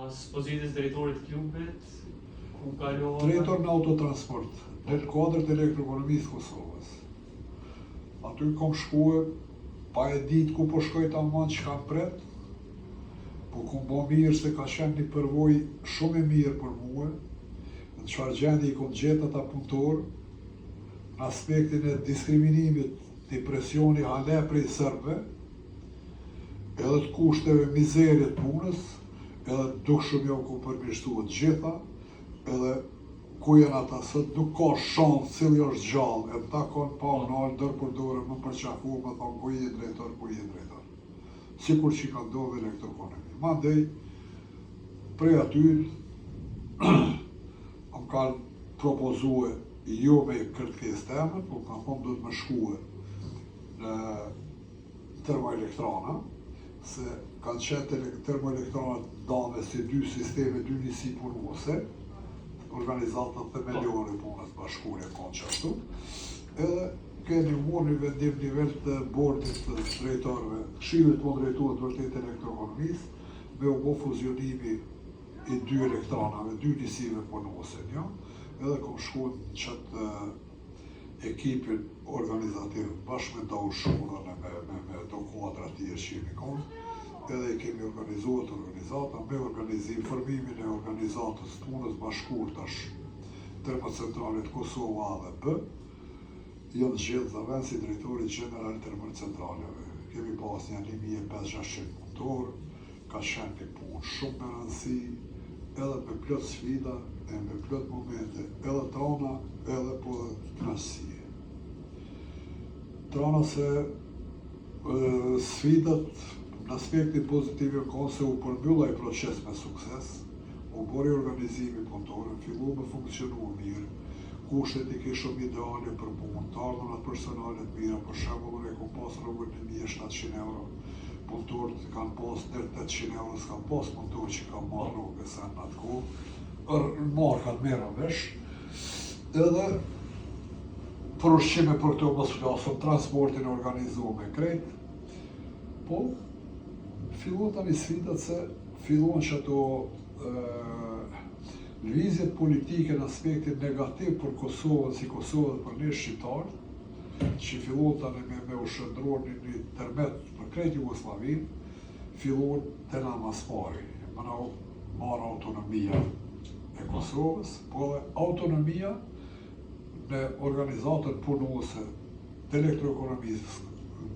Pas pozitës drejtorit të klubit, ku kalove? Drejtor në autotransport, në kuadër të elektroekonomisë Kosovës. Aty kom shkue, pa e ditë ku po shkoj tamam çka më pret, po kom bo mirë se ka qenë një përvojë shumë e mirë për mue, në çfarë gjendje i kom gjetë ata punëtorë, në aspektin e diskriminimit, një presioni hale prej serbëve, edhe të kushteve mizerje të punës, edhe dukshëm jau kom përmirësu të gjitha, edhe ku janë ata sot, nuk ka shans cili është gjallë, e më takon pa u nalë dorë për dore, më përqafu, më thonë ku je drejtor, ku je drejtor. Sikur që ka ndodhë elektroekonomi. Mandej, prej aty, më kanë propozue jo me kërkesë temën, po më kanë thonë duhet me shkue në termoelektrana, se kanë qenë termoelektranat ndame si dy sisteme, dy njësi punuese, organizatat themelore e punës bashkuar e kanë qashtu, edhe kemi marrë një vendim nivel të bordit të drejtorëve, këshillit po drejtues të vërtet elektroekonomisë, me u bo fuzionimi i dy elektranave, dy njësive punuese, një, edhe kom shku në qatë ekipin organizativ bashkë me Daut Shurën e me, me, me do kuadra tjerë që jemi konë, edhe i kemi organizuar të organizata, me organizim, formimin e organizatës punës bashkuar tash termocentralet Kosova A dhe B, jam zgjedh zavendës i drejtorit gjeneral termocentraleve. Kemi pas një 1500-600 punëtor, ka qenë një punë shumë me rëndësi, edhe me plot sfida, e me plot momente, edhe t'rana, edhe po edhe kënaqësie. T'rana se e, sfidat në aspektin pozitiv e ka se u përmbyll ai proces me sukses, u bëri organizimi punëtorëve, fillu me funksionu mirë, kushtet i kishëm ideale për punë, të ardhurat personale të mira, për shembull unë e kom pas rrogën 1700 euro, punëtorët kanë pas deri 800 euro, s'ka pas punëtor që ka marrë rrogë se në atë kohë, markat merren vesh, edhe për ushqime për këto mos flasëm, transportin e organizuar me krejt, po filluan tani sfidat se filluan që ato lëvizjet politike në aspektin negativ për Kosovën si Kosovë dhe për ne shqiptarët, që filluan tani me, me u shndërruar në një tërmet për krejt Jugosllavinë, filluan të na mas pari, më na u marrë autonomia e Kosovës, po edhe autonomia në organizatën punuese të elektroekonomisë,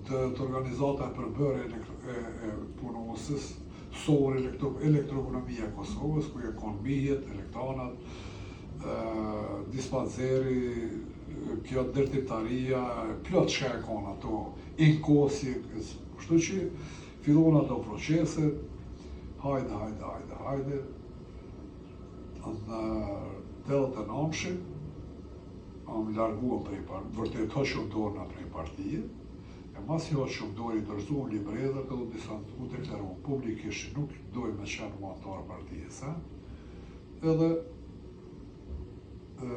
të, të organizata e përbërë elektro, e, e punueses, SOR elektro, elektroekonomia e Kosovës, ku e kanë mijet, elektranat, e, dispanzeri, kjo ndërtimtaria, plot çka e kanë ato, inkosi, kështu që fillon ato procese, hajde, hajde, hajde, hajde, në 89-shin, më larguam prej par, vërtet hoqëm dorë na prej partije, e masi hoqëm dorë i dorëzuam librezat edhe u disa u deklaruam publikisht që nuk dojmë me qenë më anëtar partije, se, edhe e,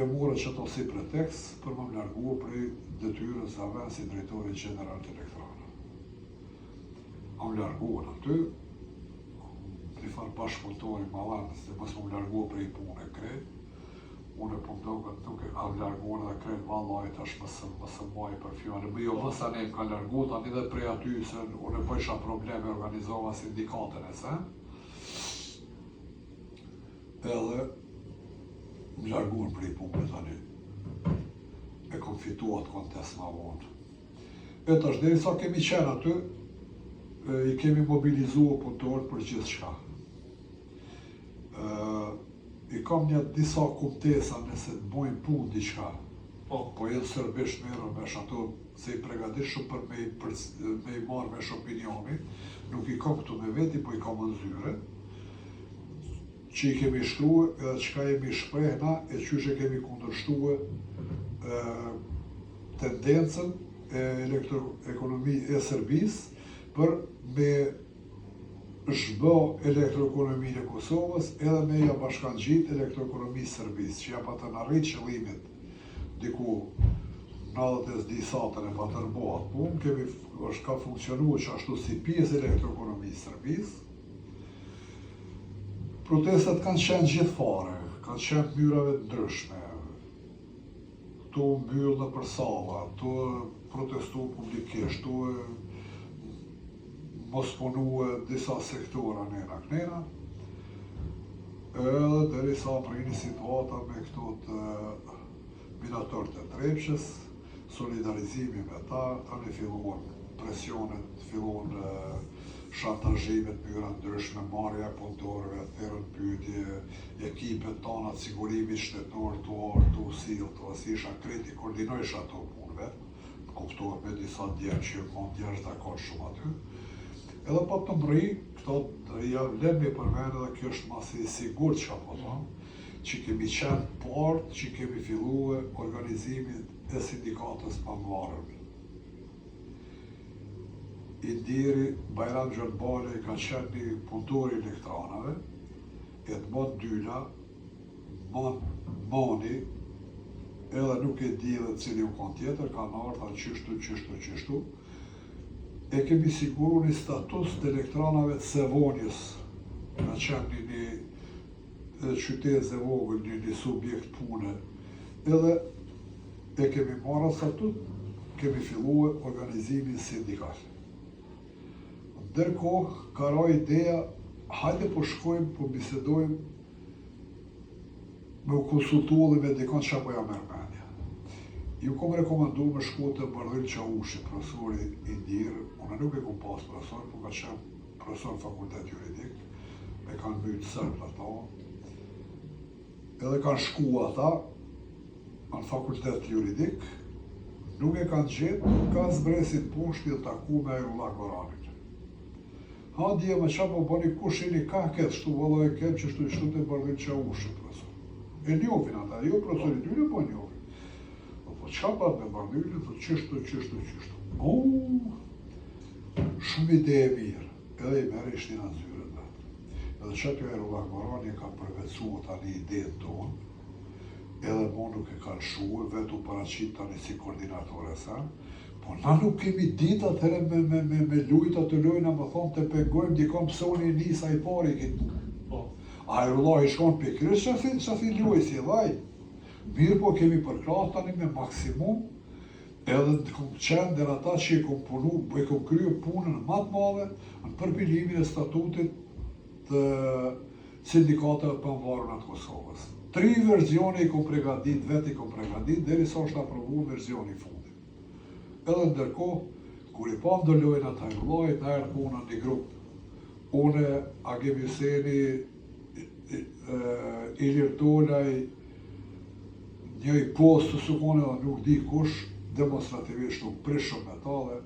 e morën që ato si pretekst për më më largu prej detyrës zavendës i drejtorit gjeneral të elektronave. A më larguan aty, një farë bashkëpunëtori ma se mos më largu prej pune krejt, unë po më doket nuk e a më larguan edhe krejt vallaj tash mos mos e maj për fjalë, më jo mos tani më ka largu tani dhe prej aty se unë po isha probleme organizova sindikatën e se, edhe më larguan prej pune tani. E kom fitu atë kontest ma vonë. E tash deri sa kemi qenë aty, e, i kemi mobilizuar punëtorët për gjithçka. Ë i kam një disa kumtesa nëse të bojnë punë diçka. Po. Po jenë sërbisht merren vesh ato se i pregadit shumë për me i, për, me i marrë vesh opinioni, nuk i kam këtu me veti, po i kam në zyre, që i kemi shkru edhe çka jemi shpreh na e qysh e kemi kundërshtue e, tendencën e elektroekonomi e Serbisë për me zhbë elektroekonominë e Kosovës edhe me ja bashkangjit elektroekonomisë Serbisë, që ja patën arrit qëllimit diku 90 disatën e patën bo atë punë, kemi është ka funksionu që ashtu si pjesë e elektroekonomisë Serbisë. Protestat kanë qenë gjithfarë, kanë qenë të mënyrave të ndryshme. Tu u mbyll nëpër salla, tu protestu publikisht, tu mos punue disa sektora nena knena, edhe derisa mrrini situata me këto të minatorët e Trepçës, solidarizimi me ta, tani filluan presionet, filluan shantazhimet në mënyra të ndryshme, marrja e punëtorëve, thirrën në pyetje, ekipet tona të sigurimit shtetëror tu ardhë, tu u sjellë, tu asi isha krejt i koordinojsha ato punë vetë, kuptohet me disa djem që jon kon të jashtëzakonshëm aty. Edhe po të mrri, këto ja vlen me përmend edhe kjo është ma se e sigurt çka po thom, që kemi qenë të parët që kemi fillue organizimin e sindikatës pamvarur. I ndjeri Bajram Gjonbalaj ka qenë një punëtor i elektranave, Edmond Dyla, Man, Mani, edhe nuk e di edhe cili u kon tjetër, kanë ardhë, thanë qështu, qështu, qështu. E kemi siguru një status të elektranave të Sevonjës, ka qenë një, një qytezë e vogël, një, një subjekt pune, edhe e kemi marrë atë statut, kemi fillue organizimin sindikal. Ndërkohë, ka ra ideja, hajde po shkojmë, po bisedojmë, me u konsultu edhe me dikon që po ja merr mendja. Ju kom rekomandu me shku te Bardhyl Çaushi, profesori i ndjerë, unë nuk e kom pas profesor, po ka qenë profesor në fakultet juridik, e kanë mytë serbët ato, edhe kanë shku ata në fakultet juridik, nuk e kanë gjetë, kanë zbresin poshtë dhe taku me Hajrullah Goranin. Ha, djema, qa po bëni, kush jeni, ka këtë, shtu valla e kem, që shtu, shtu te Bardhyl Çaushi, profesor. E njofin ata, jo profesori tyre, po e njofin. Po, po, qa pa me Bardhylin, po, qështu, qështu, qështu. Oh, shumë ide e mirë. Edhe i merr i shtin në zyrën vet. Edhe qaty Hajrullah Gorani e ka përvetësu tani idenë tonë, edhe mo nuk e ka lëshue, vetë u paraqit tani si koordinator e sen, po na nuk kemi ditë atëherë me, me, me, me lujt atë lojna, me thonë të pengojmë dikon pse unë e nisa i pari këtë punë. Po. Hajrullah i shkon pikërisht qasi, qasi lojë si dhaj. Mirë po kemi përkrah tani me maksimum, Edhe kom qenë ndër ata që e kom punu, e kom krye punën ma të madhe në përpilimin e statutit të sindikatave të pamvarura të Kosovës. Tri versione i kom pregadit, vetë i kom pregadit, derisa është aprovu versioni i fundit. Edhe ndërkohë, kur i pamë do lojna të Hajrullahit, na erdh puna një grup. Une, Agim Hyseni, Ilir Tolaj, një i postës u kone dhe nuk di kush, demonstrativisht u prishëm me ta dhe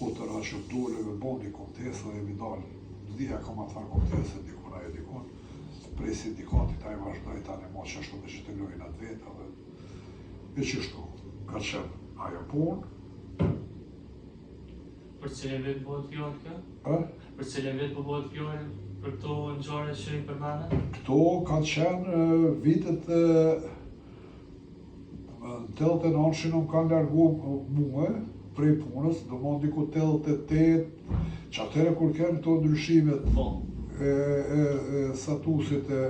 u tërhaqëm dole me bo një kontesë dhe jemi dalë. S'di a kam atë farë kontesë dikun ajo dikun, prej sindikatit ai vazhdoi tani mo qashtu me që të lojnë atë veta dhe e qështu ka qenë ajo punë. Për cilin vit bëhet fjalë kjo? Ë? Për cilin vit po bëhet fjalë për këto ngjarje që i përmendët? Këto kanë qenë vitet e në 89-shin më kanë largu mue prej punës, domethënë diku 88, që atëherë kur kenë këto ndryshimet Po. e, e, e statusit e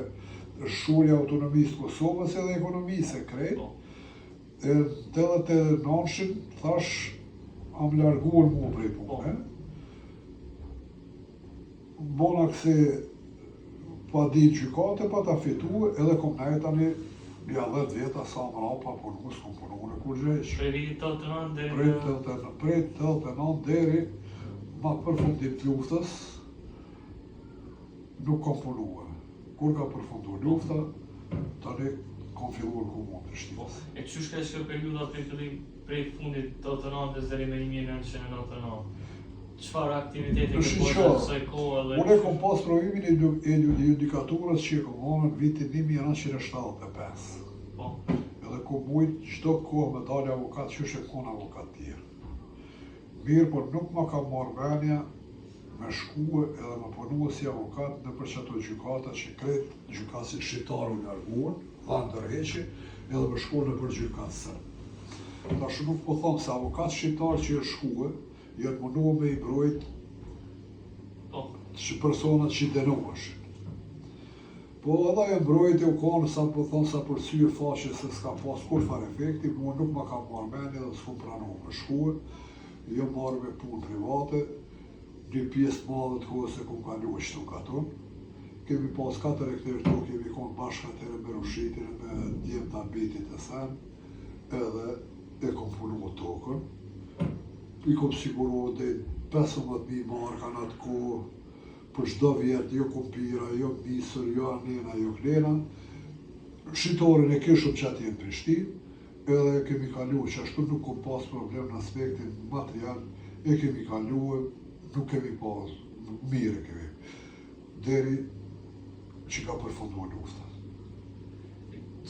shurja autonomisë të Kosovës edhe ekonomisë e krejt, Po. E në 89-shin, thash, am larguar mua prej pune. Bona kësi padi gjykate, pa ta fitu, edhe kom nejt tani ja 10 vjeta sa mrapa punu, s'kom punu në kurgjë hiç. Prej vitit 89 deri Prej në 89, prej 89 deri ma përfundim të luftës, nuk kom punue. Kur ka përfundu lufta, tani kom filluar komunë të Prishtinës. E qysh ka shku periudha prej fillim prej fundit të 89-ës deri më 1999? Çfarë aktivitete ke Shiko, bërë gjatë kësaj kohe dhe Unë e kom pas provimin e e judikaturës që e kom dhënë në vitin 1975. Po. Edhe kom mujt çdo kohë me dalë avokat, qysh e kon avokat tjerë. Mirë, por nuk ma ka marrë menja me shkue edhe me punue si avokat nëpër qato gjykata që krejt gjykatësit shqiptarë u larguan, dhanë dorëheqje, edhe me shku nëpër gjykatë serb. Tash nuk po thom se avokat shqiptarë që janë shkue, janë munue me i mbrojt Po. që personat që dënoheshin. Po edhe ajo mbrojtje u konë sa po thonë sa për sy e faqe se s'ka pas kurrfarë efekti, mua nuk ma ka marrë mendja dhe s'kum pranu me shkue, jom marrë me punë private, një pjesë të madhe të kohës e kum kalu qëtu n'katun. Kemi pas 4 hektarë tokë, kemi konë bashkë atëherë me Rushitin e me djemtë Abitit e sen, edhe e kom punu tokën. I kom siguru deri 15.000 marka në atë kohë, për çdo vjet, jo kumpira, jo misër, jo anena, jo knena. Shitorin e kishëm që atje në Prishtinë, edhe e kemi kalu që ashtu nuk kom pas problem në aspektin material, e kemi kalu, nuk kemi pas, mirë e kemi. Deri që ka përfundu lufta.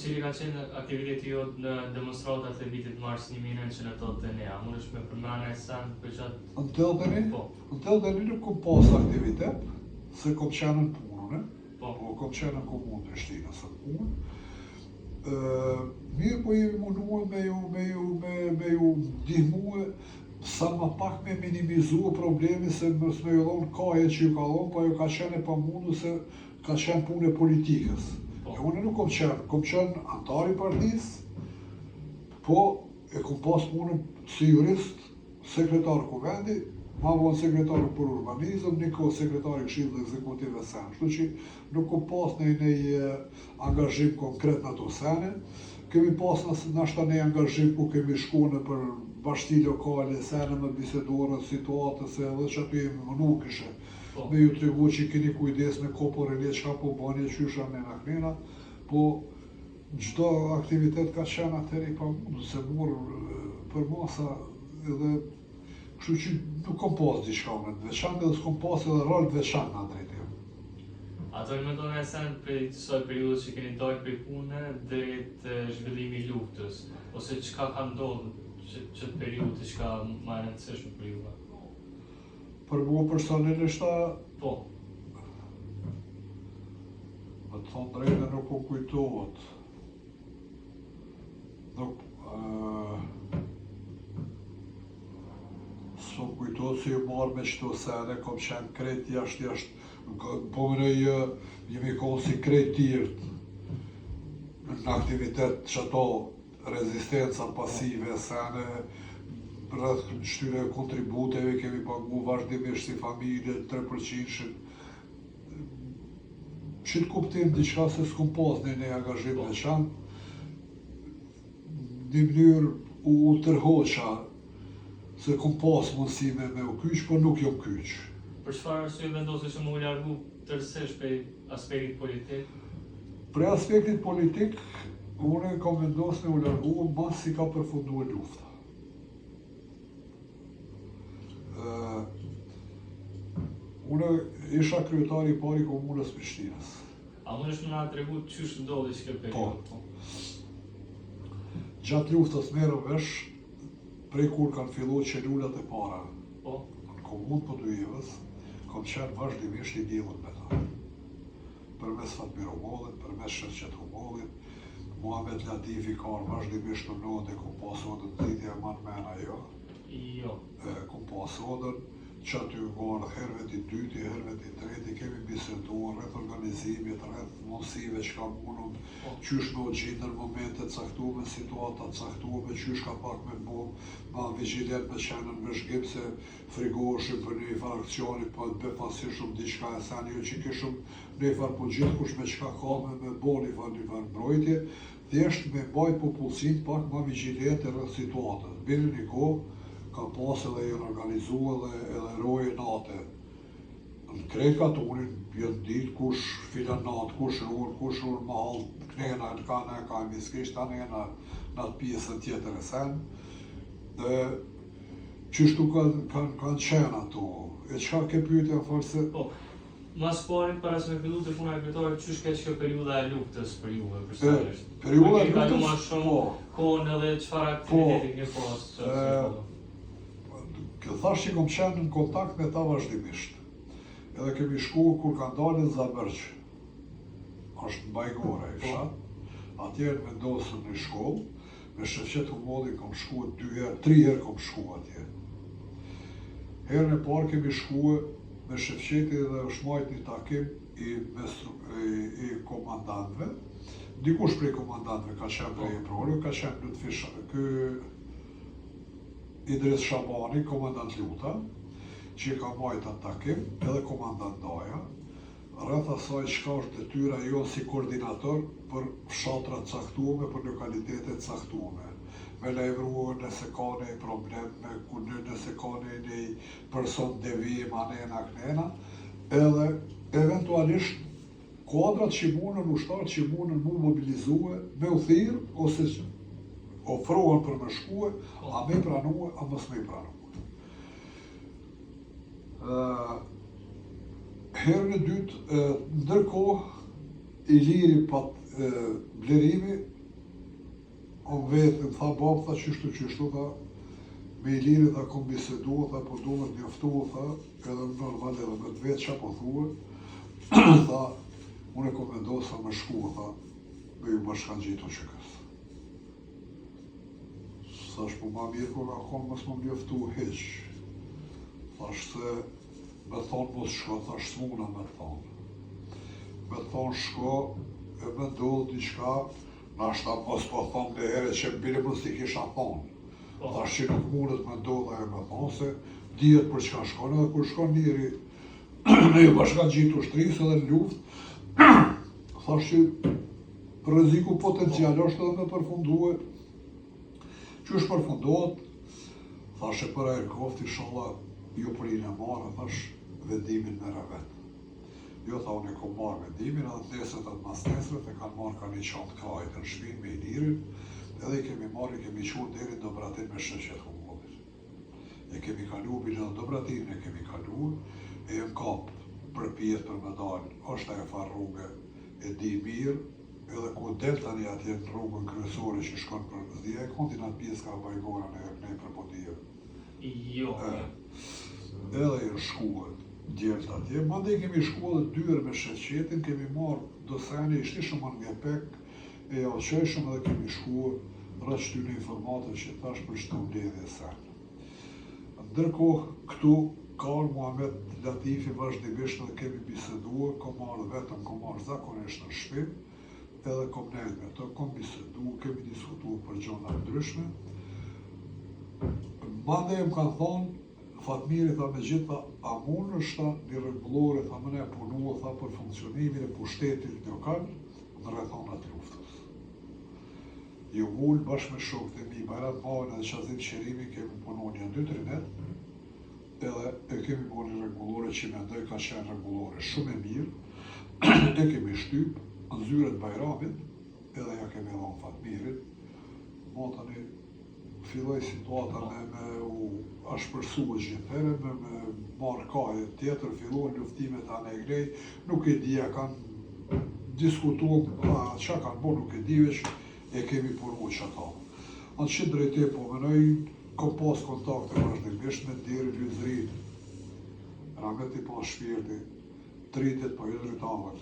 Cili ka qenë aktiviteti jot në demonstratat e vitit mars 1981? A mundesh me përmend naj sen për gjatë? Në 81? Po. Në 81 nuk kom pas aktivitet, se kom qenë në punë, ne? Po. Po, kom qenë në komunë të Prishtinës në punë. Ë, mirë po jemi munue me ju, me ju, me, me ju ndihmue sa ma pak me minimizu problemi se mos me ju dhonë kaje që ju ka dhonë, po ajo ka qenë e pamundur se ka qenë punë e politikës. Po. E unë nuk kom qenë, kom qenë antar i partisë, po e kom pas punën si jurist, sekretar kuvendi, ma vonë sekretar për urbanizëm, një kohë sekretar i këshillit ekzekutiv e sen. Kështu që nuk kom pas në një angazhim konkret në ato sene. Kemi pas në nashta një angazhim ku kemi shku në për bashki lokale, sene me biseduar rreth situatës edhe që aty jemi mënu kishe. Po. Me ju tregu që keni kujdes me koporën e çka po bëni, qysh anena knena, po çdo aktivitet ka qenë atëherë i pamundur, se mor për masa edhe kështu që nuk kom pas diçka unë të veçantë edhe s'kom pas edhe rol të veçantë në atë drejtim. A do me thonë sen prej kësaj periudhës që keni dalë prej pune deri te zhvillimi i luftës, ose çka ka ndodhur që që të periudhë diçka më e rëndësishme për juve? Për mua personalisht, a, Po. me të thonë drejtën nuk po kujtohet. Nuk, ë, s'po më kujtohet se ju marrë me qëto sene, kom qenë krejt jashtë jashtë, po mënej jemi konë si krejt tjerët në aktivitet që ato rezistenca pasive, sene, rreth shtyre kontributeve kemi pagu vazhdimisht si familje 3%-shin. Që të kuptim diçka se s'kum pas në një angazhim Po. veçantë, në mënyrë u, u tërhoqa se kom pas mundësi me, me u kyq, po nuk jom kyq. Për çfarë arsye vendose që më u largu tërësisht prej aspektit politik? Prej aspektit politik, unë kam vendosur me u largu mas si ka përfunduar lufta. Ë, unë isha kryetari i parë i komunës Prishtinës. A mundesh më na tregu qysh ndodhi që kjo periudhë? Po. Gjatë luftës merrem vesh prej kur kanë filluar celulat e para Po. në komunë Podujevës, kam qenë vazhdimisht i lidhur me ta. Përmes Fatmir Humollit, përmes Shefqet Humollit, Muhamet Latifi ka ardhur vazhdimisht në Nodë, e kom pas odën ditje e man men ajo, Jo. e kom pas odën, që aty u ardhë herëve të dyti, herëve të treti, kemi biseduar rreth organizimit, rreth mundësive që ka mundun, Po. qysh me u gjind në momente të caktuara, situata të caktuara, qysh ka pak me bo, ma vigjilent me qenë në vëzhgim se frigoheshim për një farë akcioni, po të befasishëm diçka e sen, jo që kishëm një farë po gjithkush me çka ka me, me bo një farë një farë mbrojtje, thjesht me mbajt popullsinë pak ma vigjilente rreth situatës. Bile një kohë ka pas edhe janë organizu edhe, edhe roje nate. Në krejt katunin, janë ditë kush filan natë, kush ruan, kush ruan mahall, knena, në ka në ka miskisht, tani në në atë pjesën tjetër e sen. Dhe qështu kanë kanë kanë qenë ato. E çka ke pyetja fal se Po. Mas pari para se me fillu të puna e kryetarit, qysh ka kjo periudha e luftës për juve personalisht? periudha e Kur keni kalu luftës, ma shumë po. kohën edhe çfarë aktiviteti ke pas? E, qatë kohë? Kjo thash që kom qenë në kontakt me ta vazhdimisht. Edhe kemi shku kur kanë dalë në Zabërq. Është në Bajgore i fshat. Atje janë vendosur në shkollë. Me Shefqet Humollin kom shku dy herë, tri herë kom shku atje. Herën e parë kemi shku. me Shefqetin dhe është majt një takim i, mestru, i, i komandantëve. Dikush prej komandantëve ka qenë prej eprorëve, ka qenë Lutfi Sh ky Idris Shabani, komandant Luta, që e ka majt atë takim, edhe komandant Daja, rreth asaj çka është detyra jonë si koordinator për fshatra të caktuame, për lokalitete të caktuame. Me lajmëru nëse ka një problem, me ku nëse ka një një person devijim anena knena, edhe eventualisht kuadrat që mundën, ushtarët që mundën mu mobilizue, me u thirr ose që ofrohen për me shkue, a me i pranue, a mos me i pranue. Ë herën e dytë, ë, ndërkohë, Iliri pat ë, Blerimi, o vetë, më tha babë, tha qështu qështu, tha, me Iliri, tha, kom bisedu, tha, po du me të njoftu, tha, edhe normal edhe me të vetë qa po thue, tha, unë e kom vendosa me shku, tha, me ju bashkangjitu UÇK-së. Thash, po ma mirë ko ka konë mos më njoftu hiq. Thash se me thonë mos shko, thash s'muna me thonë. Me thonë shko, e me ndodhë diçka, nashta mos po thonë në here që bile mos i kisha thonë. Po. Thash që nuk mundet me ndodhë ajo me thonë, se dihet për çka shkon, edhe kur shkon njeri me ju bashkangjitë ushtrisë edhe në luftë, thash që rreziku potencial është edhe me përfundue, Qysh përfundohet, thash e për hajr koft, inshallah, ju për i marrë, thash, vendimin merre vetë. Jo, tha, unë e kom marrë vendimin, edhe të nesërt atë mas nesërt, e kanë marrë ka një çantë krahit në shpinë me Ilirin, edhe i kemi marrë, i kemi qu deri në Dobratin me Shefqet Homollin. E kemi kalu, bile edhe Dobratinin e kemi kalu, e jem kap përpjetë për me dalë, është ajo farë rrugë, e di mirë, edhe ku del tani atje në rrugën kryesore që shkon për Zdia, e konti në atë pjesë ka Bajgora në ne për Podijë. Jo. E, edhe janë shkuar djelt atje, mandej kemi shkuar edhe dy herë me Shefqetin, kemi marrë do sene, ishte shumë në gepek, e ja qojshëm edhe kemi shkuar rreth shtyne informate që thash për çdo mbledhje sen. Ndërkohë, këtu ka ardhur Muhamet Latifi vazhdimisht edhe kemi biseduar, kom ardhur vetëm, kom ardhur zakonisht në shtëpi, edhe kom nejt me to, kom bisedu, kemi diskutuar për gjëra të ndryshme. Mandej më kanë thonë, Fatmiri tha me gjitha, a mund është tha një rregullore, tha më ne punu, tha për funksionimin e pushtetit lokal në rrethanat luftës. Ju ul bashkë me shokët e mi, Bajram Mavën edhe Qazim Qerimi, kemi punu një 2-3 net, edhe e kemi bo një rregullore që mendoj ka qenë rregullore shumë e mirë, e kemi shtyp në zyret Bajramit, edhe ja kemi dhënë Fatmirit, mo tani filloi situata me, me u ashpërsu gjithëherë, me, me marrë kaje tjetër, filluan luftimet anë e grej, nuk e di a kanë diskutu, a qa kanë bo, nuk e di veç, e kemi punu që ato. Në që drejte, po menoj, kom pas kontakte vazhdimisht me deri Lyzrin, rahmeti pas shpirti, tri ditë po jo drejtavën.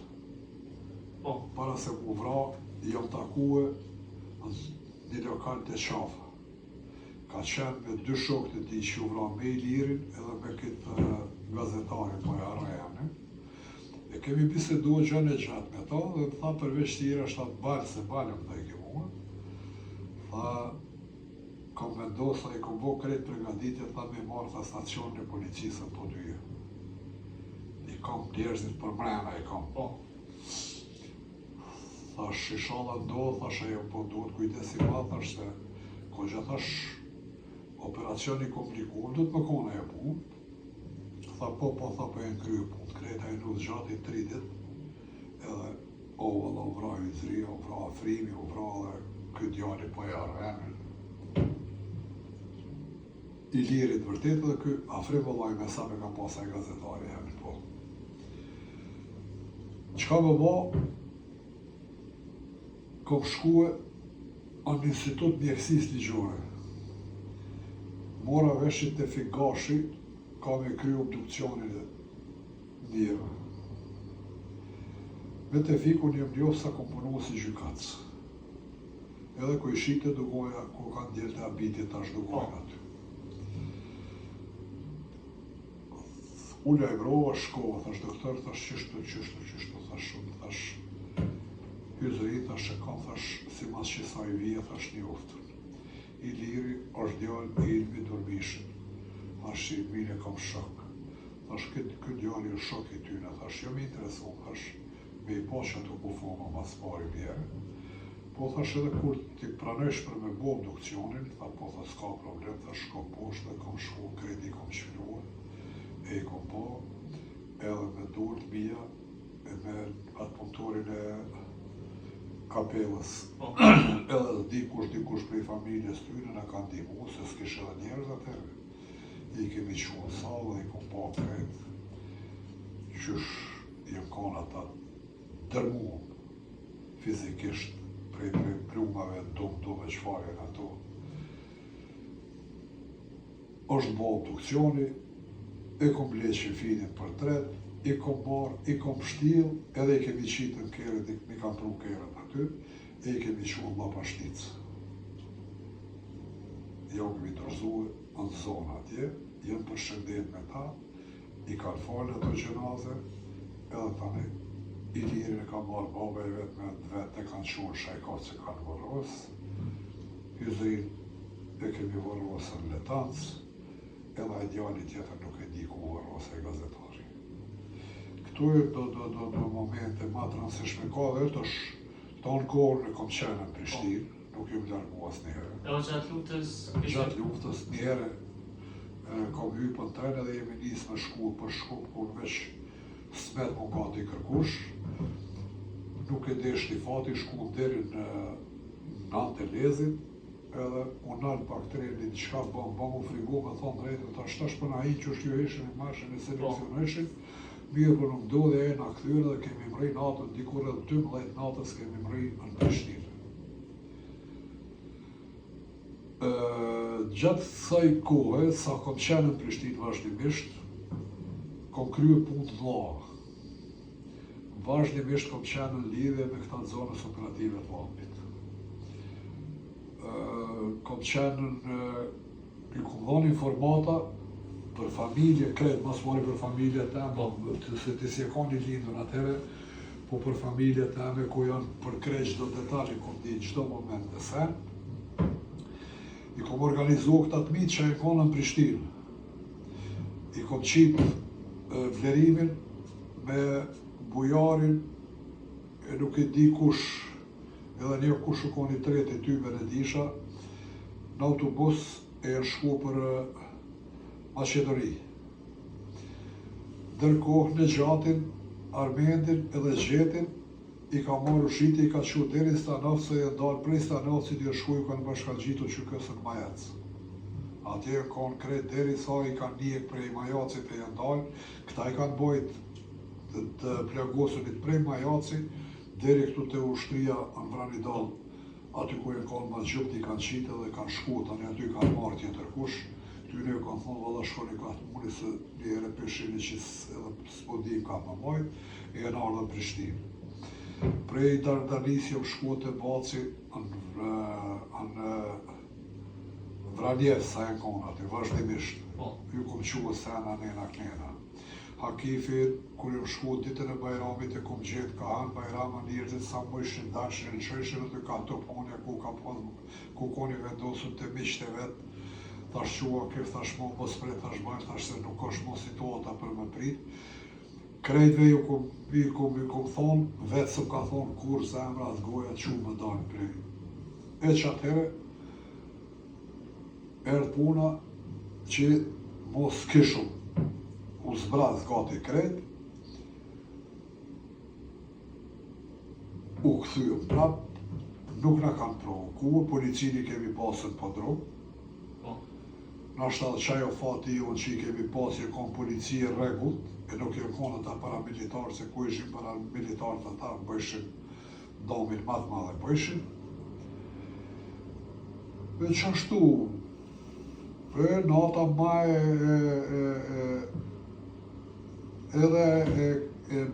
Po. Para se mu vra, jam takue në një lokal të qafa. Ka qenë me dy shokët e tij që u vra me Ilirin edhe me këtë gazetarin, po e harroj emrin. E kemi biseduar gjën e gjatë me to dhe më tha përveç tjera është tha balë se balë më tha i ke mua. Tha kom vendosa i kom bo krejt përgatitje, tha me marrë tha stacionin e policisë në Podujë. I kam njerëzit për mrena i kam. Po. Thash, ishalla ndodh, thash ajo po duhet kujdes i madh, thash se koxha thash operacion i komplikuar, duhet më konë ajo punë. Tha po, po, tha po janë krye punë, krejt ajo nuk zgjati 3 ditë, edhe o valla u vra Yzria, u vra Afrimi, u vra edhe ky djali po e harroj emrin. Ilirit vërtet edhe ky Afrim vëllai me sa me ka pas ai gazetari emrin po. Çka më bo? Kom shkue në Institut Mjekësisë Ligjore. Mora vesh që Tefik Gashi ka me kry obdukcionin e ndjerëve. Me Tefikun jam njohë sa kom punu si gjykatës. Edhe ku i shite Dugoja, ku kanë djeltë e Abitit tash Dugojnë aty. U lajmërova, shkova, thash doktor, thash qështu, qështu, qështu, thash unë, thash Hyzri, thash e kam, thash simas qësaj vije, thash njoftun. Iliri është djalë i Ilmi Durmishit, thash që Ilmin e kam shok. Thash ky ky djali është shok i tyne, thash jam i interesum, thash me i pa qato kufoma mas pari njëherë. Po thash edhe kur ti pranojsh për me bo obdukcionin, tha po tha s'ka problem, thash shko poshtë dhe kom shku krejt i kom çfilue e i kom pa edhe me durt mia e me atë punëtorin e kapelës Po. edhe dikush dikush prej familjes tyne na ka ndihmu se s'kish edhe njerëz atëherë i kemi çu në sallë dhe i kom pa krejt qysh janë kon ata dërmuar fizikisht prej prej plumave dum dum e çfarë janë ato. Është bo obdukcioni, e kom ble qefinin për tret, i kom marrë, i kom pështjell, edhe i kemi qitë në kerret, i, mi kam pru kerret aty, e i kemi çu në Llapashticë. Ja u kemi dorëzue në zonë atje, janë përshëndet me ta, i kanë falë ato xhenaze, edhe tani Ilirin e ka marrë baba i vet me atë vet e kanë çu në Shajkovc e kanë vorros, Hyzrin e kemi vorros në Letanc, edhe ai djali tjetër nuk e di ku u vorros ai gazetari. Këto janë do do do do momente ma të rëndësishme ka dhe tash tonë kohën e kom qenë në Prishtinë, Nuk jam largu asnjëherë. Edhe gjatë luftës kishte... Gjatë luftës njëherë kom hypë në tren edhe jemi nisë me shku për Shkup, kur veç s'met mu gati kërkush. Nuk e deshti fati, shku deri në Nanë të Elezit, edhe u nal pak treni, diçka bëm, bëm u frigu me thonë drejtën, tash tash po na hinë qysh ju ishin i marrshin e seleksionishin, po. mirë po nuk ndodhi e na kthyen edhe kemi mrri natën, diku rreth 12 natës kemi mrri në Prishtinë. Gjatë kësaj kohe, sa kom qenë në Prishtinë vazhdimisht, kom krye punë të mëdha. Vazhdimisht kom qenë në lidhje me këta të zonës operative të Llapit. Kom qenë në I kom dhënë informata për familje, krejt, ma s'pari për familje teme, po. se ti s'je kon i lindun atëherë, po për familje teme ku janë për krejt çdo detal i kom dit çdo moment e sen. I kom organizu këta të mitë që janë konë në Prishtinë. I kom qitë Vlerimin me Bujarin e nuk e di kush Edhe një kush u kon i treti tymen e disha, në autobus e janë shku për Maqedoni. Ndërkohë Nexhatin, Armendin edhe Gjetin i ka marrë Rushiti i ka çu deri në Stanovc e janë dalë prej Stanovcit janë shku ju kanë bashkangjitur QK-së në Majac. Atje janë kon krejt deri sa i kanë njek prej Majacit e janë dalë, këta i kanë bojt të, të plagosunit prej Majaci Deri këtu te ushtria në Vranidal aty ku janë kanë mahxhupët i kanë qitë edhe kanë shku tani aty i kanë marrë tjetër kush këtyne ju kanë thonë valla shkoni kah të muni se një herë pe shihni që edhe s'po dim kah me majt e janë ardhë në Prishtinë prej Dardanisë jam shku te baci në në Vranjevë sa janë konë aty vazhdimisht po. ju kom çu sena nena knena Hakifi, Kur jom shku ditën e Bajramit e kom gjet ka han Bajram njerëzit sa mujshin dalshin e lshojshin aty kah Toponja ku ka pas ku kon i vendosur te miqtë e vet thash çu Akif thash mo mos prit thash bajm thash se nuk osht mo situata për me prit krejtve ju kom i kom i kom thon vet s'm ka thon kurr zemra as goja çu me dal prej e qatëhere Erdh puna që mo s'kishum, u zbraz gati krejt, u kthyem prap, nuk na kanë provoku, policinë i kemi pasë në podrum, po. Nashta edhe qajo fati jonë që i kemi pasë jon konë polici e rregullt, e nuk janë konë ata paramilitarë, se ku ishin paramilitarët ata bëjshin damin ma të madh e bëjshin. E qashtu, e nata ma e, e, e, e edhe e, e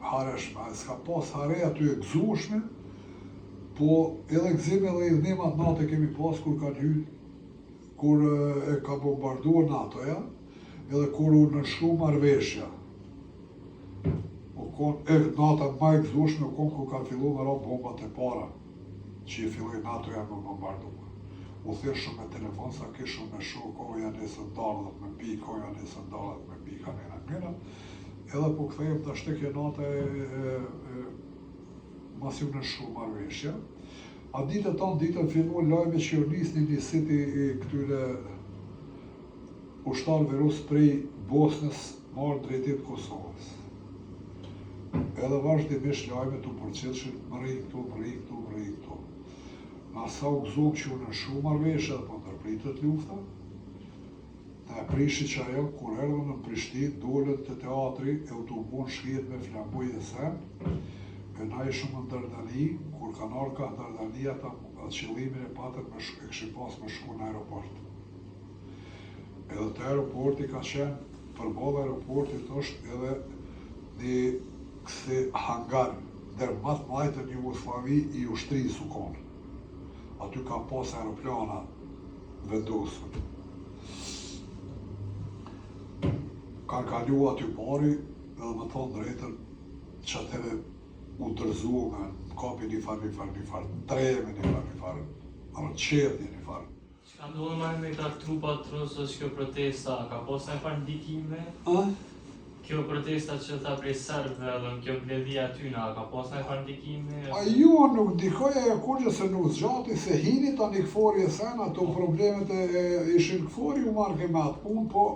hareshme, s'ka pas hare aty e gëzueshme, po edhe gëzim edhe idhnim atë natë e kemi pas kur kanë hy, kur e ka bombarduar NATO-ja, Edhe kur u nënshkru marrëveshja, u kon, e, nata ma e gëzueshme u kon kur kanë fillu me ra bombat e para, që i filloi NATO-ja me bombardu. U thirrshëm me telefon sa kishëm me shokë, o ja nisën dardhat me pi, o ja nisën dardhat me pi, ka nena këna. Edhe po kthehem tash te kjo nata e, e, e masi u nënshkru marrëveshja. A ditë tanë ditën filluan lajme që u nis një nisit i, i këtyre ushtarëve rusë prej Bosnës marrë drejtim të Kosovës. Edhe vazhdimisht lajmet u përcjellshin mrrin këtu, mrrin këtu, mrrin këtu. Na sa u gëzuam që u nënshkru marrëveshja dhe po ndërpritet lufta, na e prishi që ajo, kur erdhën në Prishtinë, dolën te teatri e u tubuan shkijet me flamuj e sen, e na ishëm në Dardani, kur kanë ardhur kah Dardani ata qëllimin e patën me shku, e kishin pas me shku në aeroport. Edhe te aeroporti ka qenë, përballë aeroportit është edhe një kësi hangar ndër ma të mëdhajtë në Jugosllavi i ushtrisë u konë. Aty ka pas aeroplana vendosur. Kanë kalu aty pari, edhe me thonë drejtën, që atëherë u dërzu me më kapi një farë, një farë, një farë, treme, një farë, një farë, rrëqethje, një farë. Çka ndodhi më me këta trupat rusës kjo protesta, ka pas ndonjë farë ndikime? A? Kjo protesta që tha prej serbëve edhe në kjo mbledhja aty na, ka pas ndonjë farë ndikime? A jo, nuk ndikoi ajo kurrgjë se nuk zgjati, se hini tani KFOR-i e sen, ato problemet e, e ishin KFOR-i u marrke me atë punë, po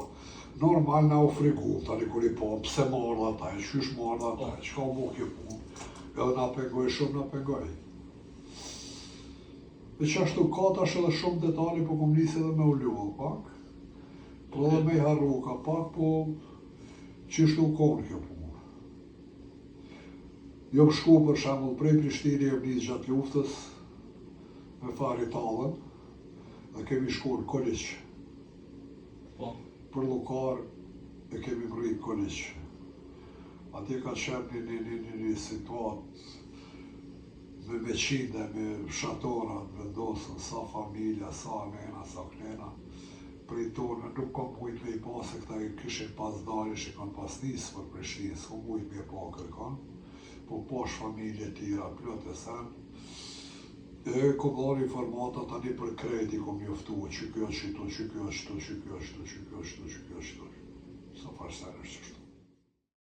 normal na u frigum tani kur i pa, pse më ardha ata, e qysh më ardha ata, e çka u bo kjo punë, edhe na pengoi shumë, na pengoi. E që ashtu ka tash edhe shumë detale, po kom nisë edhe me u lodh pak, po edhe me i harru ka pak, po qështu u konë kjo punë. Jom shku për shembull prej Prishtine jom nisë gjatë luftës me Fahri Tallën dhe kemi shku në Koliq. Po. Për Llukar e kemi mrri në Koliq. Atje ka qenë një, një, një, një, një situatë me me qinde, me shatora të vendosën, sa familja, sa nena, sa knena. Prej tonë nuk kom mujt me i pa se këta i kishin pas dalë, ishin kanë pas nisë për Prishtinë, s'kom mujt me i pa kërkon. Po pash familje tjera, plot e sen. E kom dhënë informata tani për krejt i kom njoftu, që kjo qitu, që kjo qëtu, që kjo qëtu, që kjo qëtu, që kjo qëtu. Sa farë sen është qështu.